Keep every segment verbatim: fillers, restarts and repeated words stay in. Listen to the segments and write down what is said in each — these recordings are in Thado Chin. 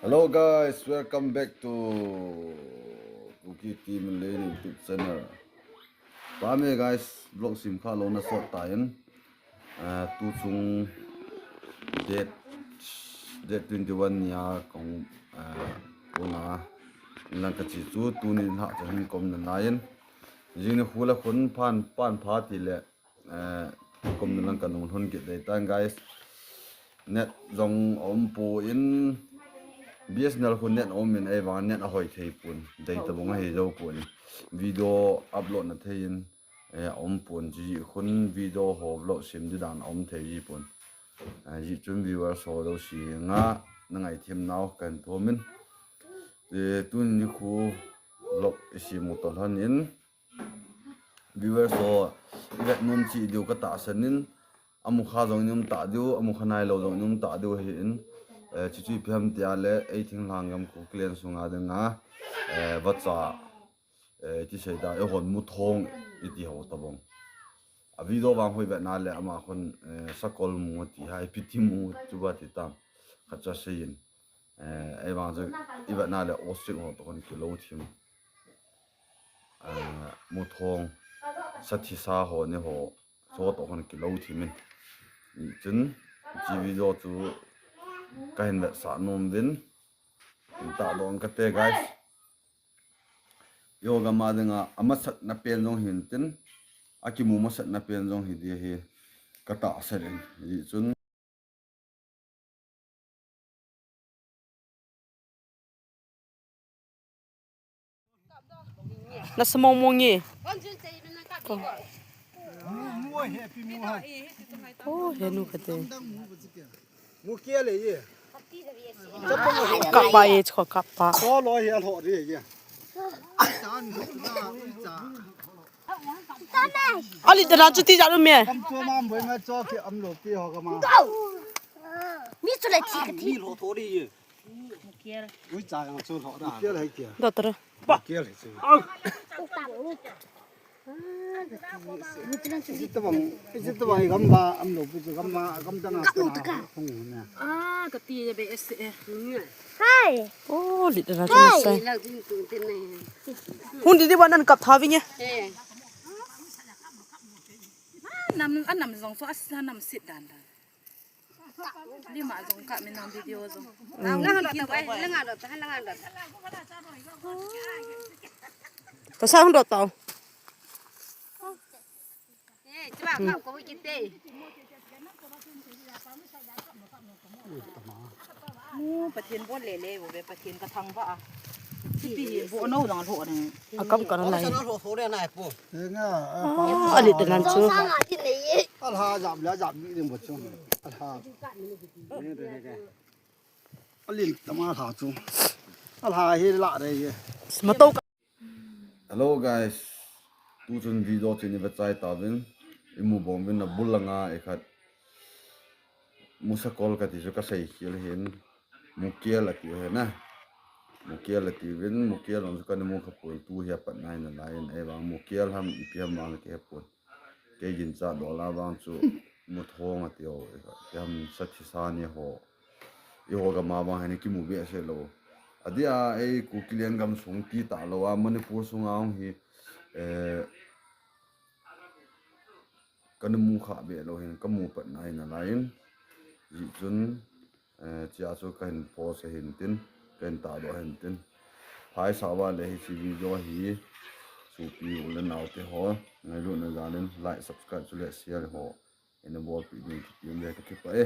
Hello guys, welcome back to Kuki Team Lane YouTube channel. Pame guys, vlog sim kha lou na sot ta in. Ah, tu chung date, date twenty-one nia kong, ah, kona lang ka chi chu tuni lha chu hin kom na lai in. Jing ni khu la khun phan, pan pha ti le, eh, kom na lang ka nung hon kit dei tan guys. Net jong om pu in, B S N L khu net om in ei vang net a hoi thei pun. Dei ta bung a hi jo pun. Video upload na thei in, eh, om pun ji khun video ho vlog sim di dan om thei ji pun. Eh, ji chun viewers ho do si nga na ngai thim nau kan thomin. Eh, tun ni khu vlog i sim u to hlan in. Viewers ho, i vet nom chi diu ka tahsan in, a mukha jong i um ta diu, a mukha nai lou jong i um ta diu hi in, eh, chuchu ipi ham tia le, ei thinglhang gam khu clan sunga dinga, eh, vacha, eh, ti sei ta, ei hon muthong i ti ho ta bong. A video vang hoi vet na le, ama khun, eh, sakol mu ti ha, ipi ti mu chu ba ti tam, khat cha sei in. Eh, ei vang chu, i vet na le, osik ho to khun kilou thim. Ah, muthong, sathisa ho ni ho, so to hon kilou thim in. Chun, chi video chu ka hin vetsah nom vin, in ta dong ka te guys. Yoga ma dinga, a masat na pen jong hin tin, a kimu masat na pen jong hi dia hi, ka tahsan in. Hi chun, Na sa mong mong e. Oh, he nu ka te. Kap pa e, chua kap pa. Ali dana chu ti ja lu me. Mi chu le thi ka thi. Ui, cha yang chu lhoh da. Kial hai kia. Doctor. Kial hai chu. Isi tabang, isi tabang gam ba, am lo pi chu gam ba, gam dang a. Hung na. Ah, ka ti be es e. Hai. Oh, lit na chu sai. Hun di di ba nan kap tha vi nge. Nam, anam jong chu asa nam sit dan dan. Lima jong ka min nang video jong. Nga hon dot ta, nga hon dot ta, nga hon dot ta. Ka sa hon dot tau. Eh, chuba ka ko ki te. Mu Pathen bon le le bo be Pathen ka thang ba a. Ti bo no dang lo ne. A kam ka na lai. Sa no lo so le na pu. Nga, a pa. A lit nan chu. Sa nga ti ne ye. A la jam la jam ni ding bo chu. A la. Alin tama lha chu. Alha hi la re ye. Mato ka. Hello guys. Tu chun video chu ni va chai ta vin. I mu bom vin na bul langa e khat. Musa kol ka ti chu ka sei khel hin. Mukial ati he na. Mukial ati vin, mukial on chu ka ni mu kha poi tu hi a pat nai na lai in. Ei vang mukial ham ipi ham vang ke poi. Kei gin cha dola vang chu muthong ati ho, kei ham sathi sa ni ho. I ho gam a vang hi kimu be se lo. Adia ei Kuki lian gam sung ti ta lo a Manipur sung a hung hi, eh, ka ni mu kha be lo hin, ka mu pat nai na lai in. Ji chun, Eh, chia chu ka hin post a hin tin, ka hin tahdoh a hin tin. Phai sa va le hi chi video hi, supi u le nau te ho, ngailut na jal in, like, subscribe chu le share ho. Ina bol pi ding ki pim le ka kipah e.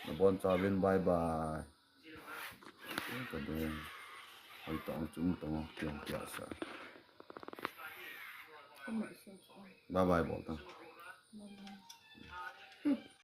Na bon cha vin, bye bye. Ka ding. Hoi tong chung tong kiang kia sa. Bye bye bol ta.